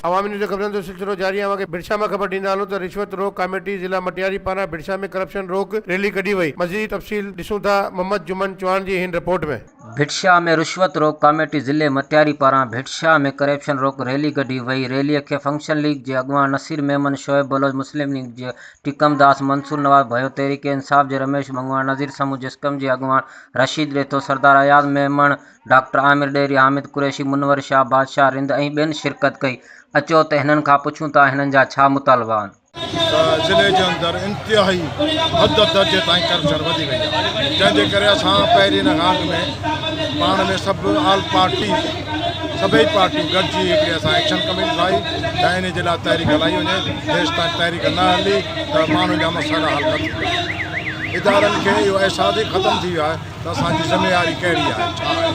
عوامي news جي خبرن جو سلسلو جاري آهي اوهان کي ڀٽشاهه مان خبر ڏيندا هلون ته رشوت روڪ ڪاميٽي ضلع مٽياري پاران ڀٽشاهه ۾ ڪرپشن روڪ ريلي ڪڍي وئي مزيد تفصيل ڏسون ٿا محمد جمن چوهاڻ جي هن رپورٽ ۾. ڀٽشاهه ۾ رشوت روڪ ڪاميٽي ضلعي مٽياري پاران ڀٽشاهه ۾ ڪرپشن روڪ ريلي ڪڍي وئي ريلي کي فنڪشن ليگ جي اڳواڻ نصير ميمڻ، شعيب بلوچ، مسلم ليگ جي ٽيڪم داس، منصور نواز ڀيو، تحريڪ انصاف جي رميش منگواڻ، نذير سمون، جسقم جي اڳواڻ رشيد ڏيٿو، سردار اياز ميمڻ، ڊاڪٽر عامر ڏيري، حامد قريشي، منور شاهه، بادشاهه رند ۽ ٻين شرڪت ڪئي. اچو ته هنن کان پڇون ٿا هنن جا ڇا مطالبا آهن. ته ضلعي جي اندر انتهائي حد درجي تائين ڪرپشن وڌي وئي آهي جنهن جي ڪري اسان پهرين کان اڳ ۾ پاڻ ۾ سڀ آل پارٽيز سڀئي پارٽيون گڏجي هڪڙي اسان ايڪشن ڪميٽي ٺاهي ته انهي جي لاء تحريڪ هلائي وڃي جيستائين تحريڪ نه هلي ته ماڻهن جا مسئلا حل نه ٿيندا ادارن کي اهو احساس ئي ختم ٿي ويو آهي ته اسان جي ذميواري ڪهڙي آهي، ڇا آهي،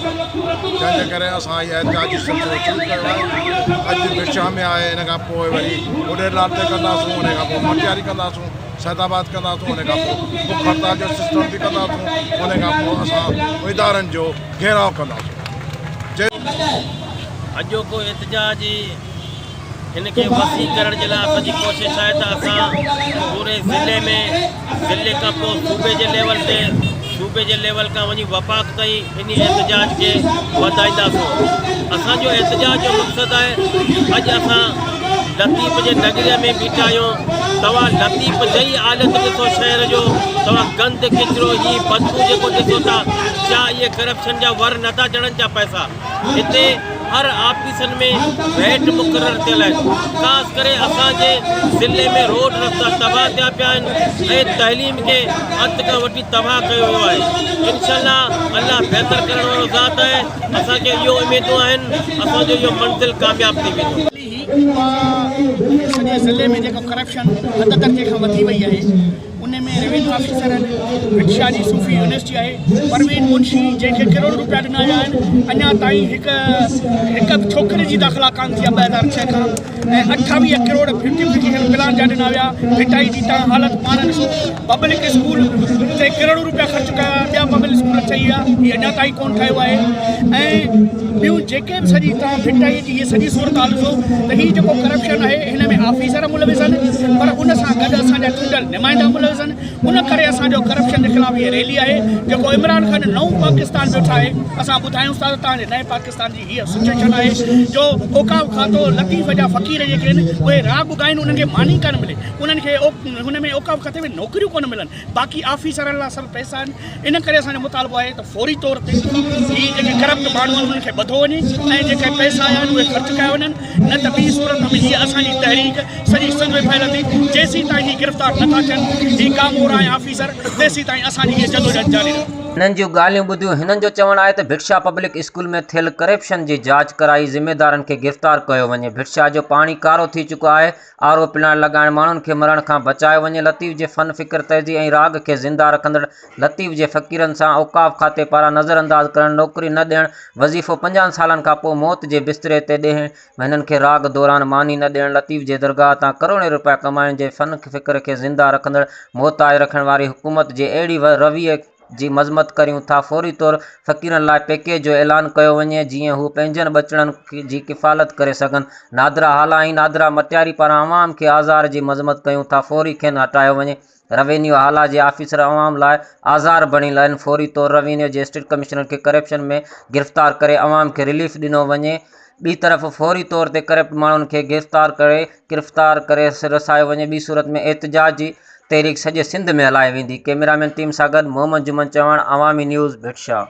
جنهن جي ڪري اسان هي احتجاجي سلسلو شروع ڪيو آهي، اڄ ڀٽشاهه ۾ آهي، ان کان پوء وري اڏيرلال تي ڪنداسون، ان کان پوء مٽياري ڪنداسون، سيد آباد ڪنداسون، ان کان پوء بک هڙتال جو سسٽم به ڪنداسون، ان کان پوء اسان ادارن جو گهيراء ڪنداسون. اڄوڪو احتجاج هن کي وسيع ڪرڻ جي لاء اسان جي ڪوشش آهي ته اسان پوري ضلعي ۾ ضلعي کان پوء صوبي جي ليول تي صوبي جي ليول کان وڃي وفاق تائين انهي احتجاج کي وڌائينداسون اسان جو احتجاج جو مقصد آهي اڄ اسان لطيف جي نگري ۾ بيٺا آهيون توهان لطيف جي ئي حالت ڏسو شهر جو توهان گند ڪچرو هي بدبو جيڪو ڏسو ٿا ڇا اهي ڪرپشن جا ور نٿا چڙهن ڇا پئسا هتي هر آفيسن ۾ ريٽ مقرر ٿيل آهن خاص ڪري اسان جي ضلعي ۾ روڊ رستا تباهه ٿيا پيا آهن ۽ تعليم کي اڌ کان وٺي تباهه ڪيو ويو آهي انشاء الله الله بهتر ڪرڻ وارو ذات آهي اسان کي اهو اميدون آهن اسان جو اهو منزل ڪامياب ٿي ويندو. اها سڄي ضلعي ۾ جيڪو ڪرپشن حد درجي کان وڌي وئي آهي ان ۾ روينيو آفيسر آهن ڀٽشاهه جي صوفي يونيورسٽي آهي پروين منشي جنهن کي ڪروڙ روپيا ڏنا ويا آهن اڃا تائين هڪ هڪ به ڇوڪري جي داخلا ڪانه ٿي آهي 2006 کان ۽ 28 ڪروڙ بيوٽيفڪيشن پلان جا ڏنا ويا ڀٽائي جي تان حالت پاڻ ڏسو پبلڪ اسڪول تي ڪروڙ روپيا خرچ ڪيا ويا ٻيا پبلڪ اسڪول ٺهي ويا هي اڃا تائين ڪونه ٺهيو آهي ۽ ٻيون جيڪي به سڄي توهان ڀٽائي جي هيء سڄي صورتحال ڏسو ته هي جيڪو ڪرپشن آهي هن ۾ آفيسر ملوث آهن پر ان سان گڏ اسان جا چونڊيل نمائندا ملوث آهن ان ڪري اسان جو ڪرپشن جي خلاف هيء ريلي آهي جيڪو عمران خان نئون پاڪستان پيو ٺاهي اسان ٻڌايون ٿا ته توهان جي نئين پاڪستان جي هيء سچوئيشن آهي جو اوقاف کاتو لطيف جا فقير جيڪي آهن اهي راڳ ڳائن انهن کي ماني ڪانه ملي انهن کي هن ۾ اوقاف کاتي ۾ نوڪريون ڪونه ملن باقي آفيسرن لاء سڀ پئسا آهن ان ڪري اسان جو مطالبو آهي ته فوري طور تي هي جيڪي ڪرپٽ ماڻهو آهن انهن کي ٻڌو وڃي ۽ جيڪي پئسا آيا آهن اهي خرچ ڪيا وڃن نه ته ٻي صورت ۾ هي اسان جي تحريڪ سڄي سنڌ ۾ ڦهلندي جيسين تائين هي گرفتار نٿا ٿين هي ڪامورا ۽ آفيسر تيسين تائين اسان جي هي جدوجهد جاري رهندي. هنن جون ڳالهيون ٻڌيون هنن جو چوڻ آهي ته ڀٽشاهه پبلڪ اسڪول ۾ ٿيل ڪرپشن جي جاچ ڪرائي ذميدارن کي گرفتار ڪيو وڃي ڀٽشاهه جو پاڻي ڪارو ٿي چڪو آهي آر او پلانٽ لڳائڻ ماڻهن کي مرڻ کان بچايو وڃي لطيف جي فن فڪر تهذيب ۽ راڳ کي زنده رکندڙ لطيف جي فقيرن سان اوقاف کاتي پاران نظر انداز ڪرڻ نوڪري نه ڏيڻ وظيفو پنجاهن سالن کان پوء موت جي بستري تي ڏيهه مهينن کي راڳ دوران ماني نه ڏيڻ لطيف جي درگاهه تان ڪروڙين روپيا ڪمائڻ جي فن فڪر کي زنده رکندڙ محتاج رکڻ واري حڪومت جي اهڙي رويي جي مذمت ڪريون ٿا فوري طور فقيرن لاء پيڪيج جو اعلان ڪيو وڃي جيئن هو پنهنجن ٻچڙن جي ڪفالت ڪري سگهن نادرا هالا ۽ نادرا مٽياري پاران عوام کي آزار جي مذمت ڪيون ٿا فوري کين هٽايو وڃي روينيو هالا جي آفيسر عوام لاء آزار بڻيل آهن فوري طور روينيو جي اسٽيٽ ڪمشنر کي ڪرپشن ۾ گرفتار ڪري عوام کي رليف ڏنو وڃي ٻي طرف فوري طور تي ڪرپٽ ماڻهن کي گرفتار ڪري گرفتار ڪري رسايو وڃي ٻي صورت ۾ احتجاجي تحريڪ سڄي سنڌ ۾ هلائي ويندي ڪئميرا مين ٽيم سان گڏ محمد جمن چوهاڻ عوامي نيوز ڀٽ شاهه.